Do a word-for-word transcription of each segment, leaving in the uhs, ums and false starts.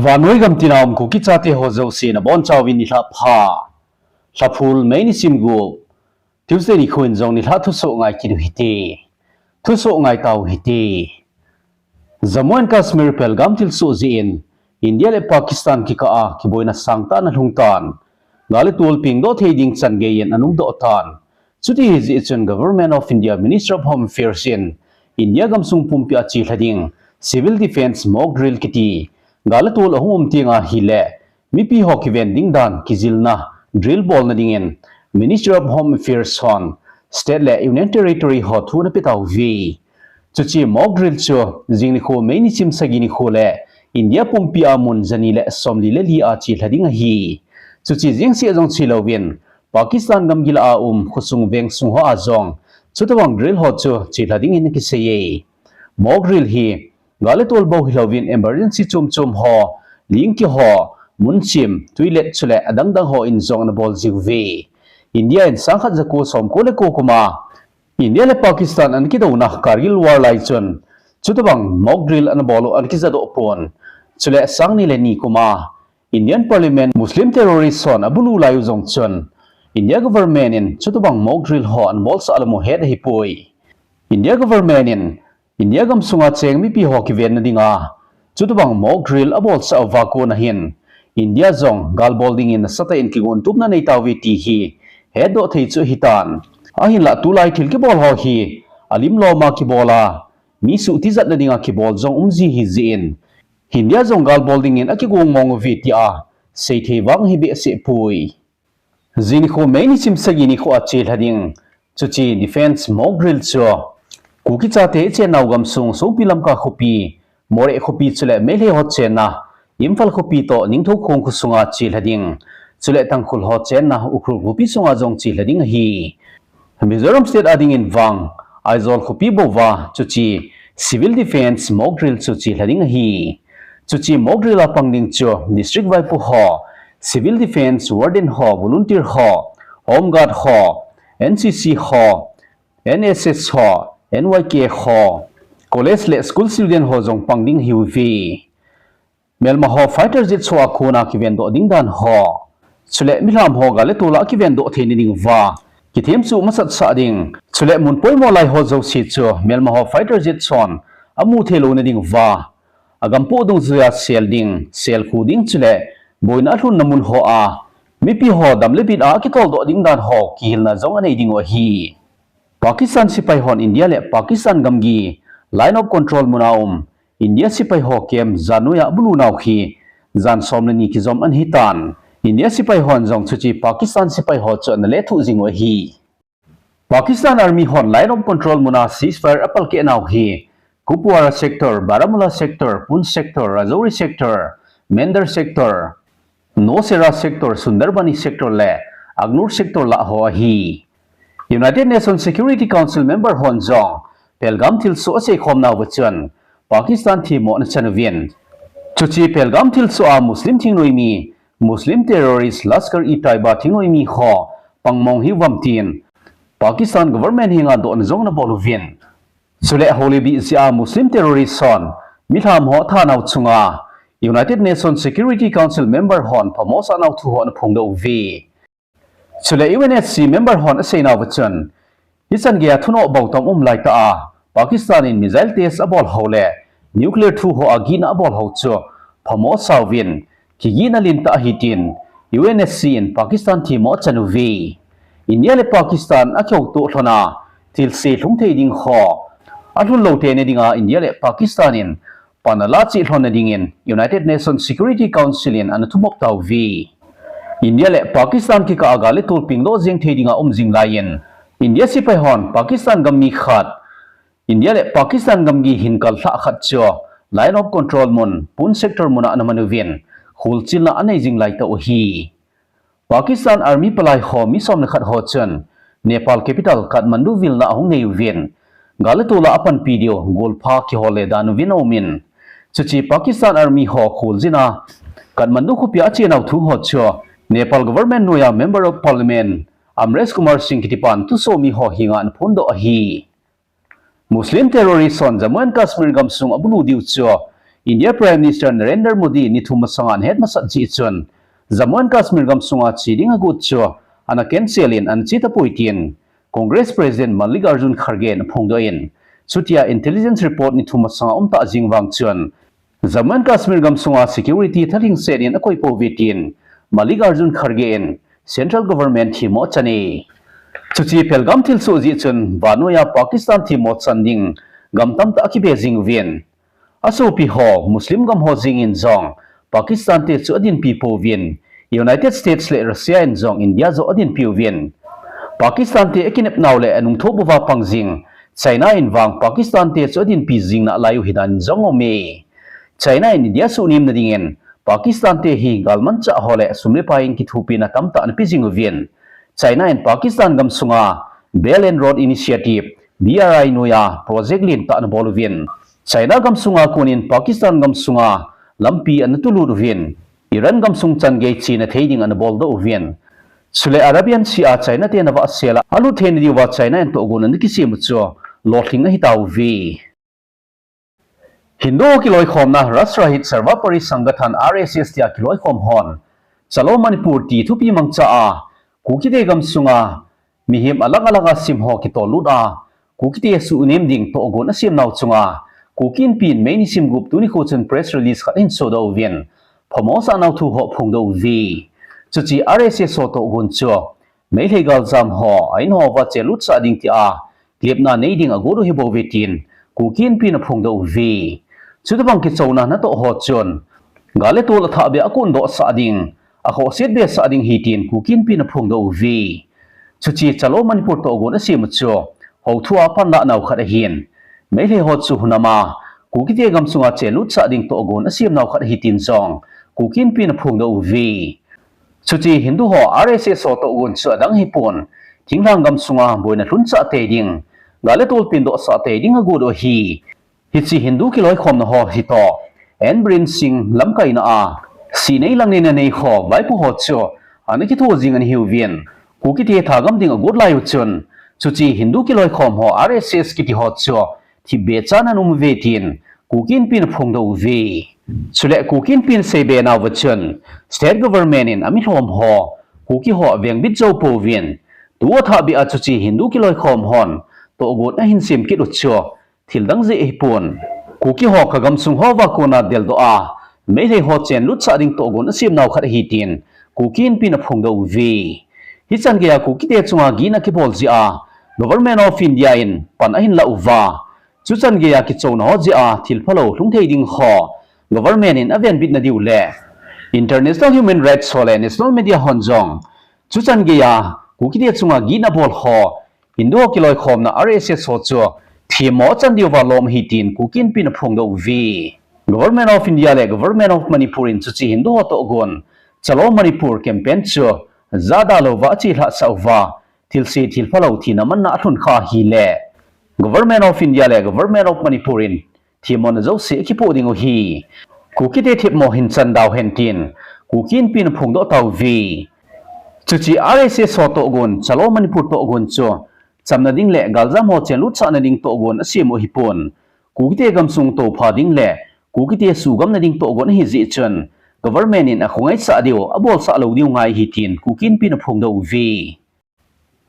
Vannoi gam tina um Kuki chate ho jouse nabonchauvin nilhah pha. Lhaphul May nisim gup, Tuesday nikho in jong nilhah thusoh ngai kit u hite. Thusoh ngai tau hite. Jammu and Kashmir Pahalgam thilsoh jeh in India le Pakistan kikah a kiboina sangtah ana lhung tan. Gal le tol pengdoh thei ding chan gei in anungdoh tan. Chuti ahijeh chun Government of India Ministry of Home Affairs in India gamsung pumpi a chelha ding Civil Defence Mock Drill kiti gal le tol ahung um teng ahile mipi ho kiven ding dan kijilna drill bolna dingin Ministry of Home Affairs hon State le Union Territory ho thu ana pe tauve. Chuche mock drill chu jing nikho May nisim sagi nikho le India pumpi a mun jani le somli le li a chelha ding ahi. Chuche jeng seh jong chelouvin Pakistan gamgi lah a um khosung vengsung ho a jong chutobang drill ho chu chelha dingin akiseiye. Mock drill hi gal le tol bou hilouvin emergency chom chom ho, ling kiho, mun chim, toilet chule adang dang ho in jong ana bol jiuve. India in sangkhat jako somko le ko kum a India le Pakistan ana kidouna Kargil War lai chun chutobang mock drill ana bol u ana kijadoh pon. Chule sangni le ni kum a Indian Parliament Muslim terrorist hon abulu lai u jong chun India government in chutobang mock drill ho ana bolsah lam u het ahipoi. India government in India gamsunga cheng mipi ho kivenna dinga chutobang mock drill abolsah uva kona hin India jong gal bol dingin nasatah in kigontupna nei tauve ti hi hetdoh thei chu ahitan. Ahinlah tulai thil kibol ho hi alim lom a kibol a, mi suhtijatna dinga kibol jong umji ahijeh in India jong gal bol dingin akigong mong uve tia seithei vang ahi behseh poi. Jing nikho May nisim sagi nikho a chelha ding chuche defence mock drill chu Kuki chate ichennau gamsung Songpi Lamka khopi, Moreh khopi chule Meitei ho chenna Imphal khopi toh Ningthoukhong khosunga chelha ding, chule Tangkhul ho chenna Ukhrul khopi sunga jong chelha ding ahi. Mizoram State a dingin vang Aizawl khopi bouva chuche Civil Defence Mock Drill chu chelha ding ahi. Chuche Mock Drill a pang ding chu District Vaipo ho, Civil Defence Warden ho, Volunteer ho, Home Guard ho, N C C ho, N S S ho, N Y K ho, College le School Student ho jong pang ding ahiuve. Melma ho fighter jet ho a kona kivendoh ding dan ho. Chule milham ho gal le tol a kivendoh theina diuva kithemsuh masatsah ding. Chule mun poimo lai ho jouse chu melma ho fighter jet hon amu thei louna diuva agam poh dungjuia sel ding, sel khu ding chule boina alhunna mun ho a mipi ho dam le bit a kitoldoh ding dan ho kihilna jong anei diu ahi. Pakistan sepai hon India le Pakistan gamgi Line of Control muna um India sepai ho camp jan noiya abulu nau hi jan som le ni kijom ana hitan. India sepai hon jong chuche Pakistan sepai ho chu ana lethuh jing u ahi. Pakistan Army hon Line of Control muna ceasefire apalkeh nau hi Kupwara sector, Baramulla sector, Poonch sector, Rajouri sector, Mendar sector, Nowshera sector, Sundarbani sector le Akhnoor sector lah ho ahi. United Nations Security Council member hon jong Pahalgam thilsoh aseikhom nauva chun Pakistan themmo ana chan uvin. Chuche Pahalgam thilsoh a Muslim thingnoimi, Muslim terrorist Lashkar-e-Taiba thingnoimi ho pangmong hiuvem tin Pakistan government henga dohna jong ana bol uvin. Chule Holi bih jeh a Muslim terrorist hon milham ho atha nau chunga United Nations Security Council member hon phamo sah nau thu ho ana phongdoh uve. Chule U N S C member hon asei nauva chun, hichan geiya thunoh bou tom um laitah a Pakistan in missile test abol ho le nuclear thu ho a gihna abol ho chu phamo sauvin, kigihna lentah ahi tin U N S C in Pakistan themmo achan uve. India le Pakistan akihoutoh lhona thilse lhung thei ding ho alhun lou teni dinga India le Pakistan in pan ala cheh lhonna dingin United Nations Security Council in ana thumop tauve. India le Pakistan kikah a gal le tol pengdoh jeng thei dinga um jing laiyin, India sepai hon Pakistan gammi khat, India le Pakistan gamgi hin kal lhah khat chu Line of Control mun, Poonch sector muna ana man uvin, kholchilna anei jing laitah u ahi. Pakistan Army palai ho mi som le khat ho chun Nepal capital Kathmandu vilna ahung nei uvin, gal le tol a apanpi diu golpha kihol le dan uvin aumin. Chuche Pakistan Army ho kholjin a Kathmandu khopia ache nau thu ho chu Nepal government noiya Member of Parliament Amresh Kumar Singh kitipan thusomi ho henga ana phondoh ahi. Muslim terrorist hon Jammu and Kashmir gamsung abulu diu chu India Prime Minister Narendra Modi ni thum masanga ahet masat jeh chun Jammu and Kashmir gamsunga che ding agot chu ana cancel in ana che tapoi tin Congress President Mallikarjun Kharge in aphongdoh in, chutia intelligence report ni thum masanga umtah jing vang chun Jammu and Kashmir gamsunga security thalhingset in akoi pouve tin Mallikarjun Kharge in Central Government themmo achan e. Chuche Pahalgam thilsoh jeh chun vannoiya Pakistan themmo chan ding gam tamtah akibe jing uvin. Asopi ho, Muslim gam ho jeng in jong Pakistan te chu adinpi pouvin, United States le Russia in jong India joh adinpi uvin. Pakistan te akinepnau le anungthoh bou va pang jing China in vang Pakistan te chu adinpi jing nalai u hidan in jong aume. China in India suhnem nading in Pakistan te hi galmanchah ho le sum le pai in kithopina tamtah anape jing uvin. China in Pakistan gamsunga Belt and Road Initiative, B R I, noiya project lentah anabol uvin. China gamsunga konin Pakistan gamsunga lampi anatulut uvin. Iran gamsung changei chena thei ding anabol doh uvin. Chule Arabian Sea a China te anavahsel a, alut theina diuva China in tohgon ana kisem u chu lolhing ahitauve. Hindu kiloikhomna Rashtrahit Sarvopari Sangathan, R S S tia kiloikhom hon Chalo Manipur ti thupi mangcha a, Kukite gamsunga mihem alang alang a sim ho kitollut a, Kukite suhnem ding tohgon asemnau chunga Kuki Inpi in May nisim gup tuni nikho chun press release khat ahin sodoh uvin, phamo asahnau thu ho aphongdoh uve. Chuche R S S ho tohgon chu Meitei galjam ho a-in hoa chenlutsah ding tia kipna nei ding agot u ahibouve tin Kuki Inpi in aphongdoh uve. Chutobang kichouna natoh ho chun gal le tol athah beh a akondohsah ding, akhohset behsah ding ahi tin Kuki Inpi in aphongdoh uve. Chuche Chalo Manipur tohgon asem u chu houthua panlahnau khat ahin, Meitei ho chu hunam a Kukite gamsunga chenlutsah ding tohgon asemnau khat ahi tin jong Kuki Inpi in aphongdoh uve. Chuche Hindu ho R S S ho tohgon chu adang ahipon, thinglhang gamsunga boina lhunchah tei ding, gal le tol pendohsah tei ding agot u ahi. Hiche Hindu kiloikhomna ho hitoh, N Biren Singh lamkaina a, sihnei langneina nei ho vaipo ho chu ana kitho jing ana hiuvin, Kukite thagam ding agot lai u chun, chuche Hindu kiloikhom ho R S S kiti ho chu thipbeh chan ana um uve tin Kuki Inpi in aphongdoh uve. Chule Kuki Inpi in aseibe nauva chun, State Government in amilhom ho, Kuki ho avengbit jou pouvin, tua athah beh a chuche Hindu kiloikhom hon tohgon ahin sem kit u chu thildang jeh ahipon, Kuki ho kagamsung hoa kona deldoh a, Meitei ho chenlutsah ding tohgon asemnau khat ahi tin Kuki Inpi in aphongdoh uve. Hichan geiya Kukite chunga gihna kibol jeh a Government of India in pan ahin lah uva, chuchan geiya kichouna ho jeh a thil phalou lhung thei ding ho Government in avenbitna diu le International Human Rights ho le National Media hon jong chuchan geiya Kukite chunga gihna bol ho Hindu ho kiloikhomna R S S ho chu themmo achan diuva lom ahi tin Kuki Inpi in aphongdoh uve. Government of India le Government of Manipur in chuche Hindu ho tohgon Chalo Manipur campaign chu jahda louva achelhahsah uva, thilse thil phalou thina manna alhun kha ahile Government of India le Government of Manipur in themmona jouse akipoh ding u ahi. Kukite themmo hin chan dauhen tin Kuki Inpi in aphongdoh tauve. Chuche R S S ho tohgon, Chalo Manipur tohgon chu chamna ding le galjam ho chenlutsahna ding tohgon asem u ahipon, Kukite gamsung toupha ding le Kukite suhgamna ding tohgon ahi jeh chun, government in akhongaisah diu, abolsah lou diu ngai ahi tin Kuki Inpi in aphongdoh uve.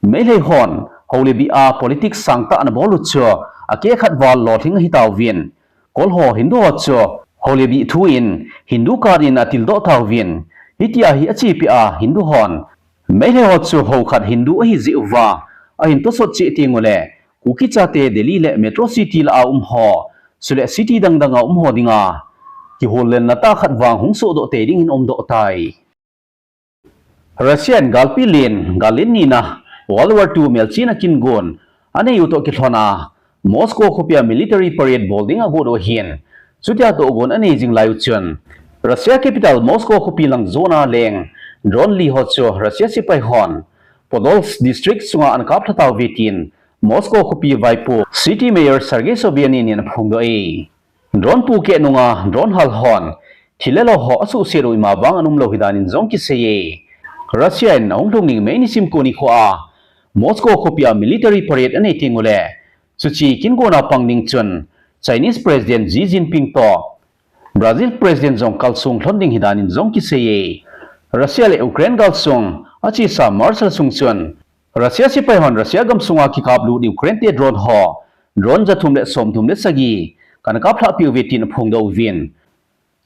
Meitei hon, hou le bih a politics sangtah anabol u chu, akeh khat val lolhing ahitauvin. Kol ho Hindu ho chu, hou le bih thu in, Hindu card in atildoh tauvin. Hitia hi achepi a Hindu hon, Meitei ho chu hou khat Hindu ahi jeh uva, ahin tosot cheh teng ule, Kuki chate Delhi le Metro City lah a um ho, chule city dangdang a um ho dinga, kihollelna tah khat vang hung sohdoh tei dingin aumdoh tai. Russia in galpi len, gal len nina, World War two melchihna kingon anei u toh kilhon a, Moscow khopia military parade bol ding agot u ahin, chutia tohgon anei jing lai u chun, Russia capital Moscow khopi lang jona leng drone li ho chu Russia sepai hon Podolsk district sunga ana kaplha tauve tin Moscow khopi vaipo city mayor Sergei Sobyanin in aphongdoh e. Drone pohkeh nunga drone hal hon thil le lo ho asuhset u ima vang ana umlou ahi danin jong akisei e. Russia in ahung lhung ding May nisim ko nikho a Moscow khopia military parade anei teng ule, chuche kingona pang ding chun Chinese President Xi Jinping toh Brazil President jong kalsong lhon ding hidan in jong kiseiye. Russia le Ukraine galsong achesa March lha sung chun Russia sepai hon Russia gamsunga kikaplut Ukraine te drone ho, drone jathum le somthum le sagi kana kaplhah peh uve tin aphongdoh uvin.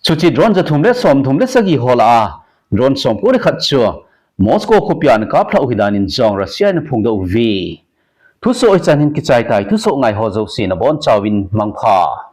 Chuche drone jathum le somthum le sagi ho lah a drone somko le khat chu Moscow khopia ana kaplhah u hidan in jong Russia in aphongdoh uve. Thusoh hichan hin kichai tai, thusoh ngai ho jouse nabonchauvin mangpha.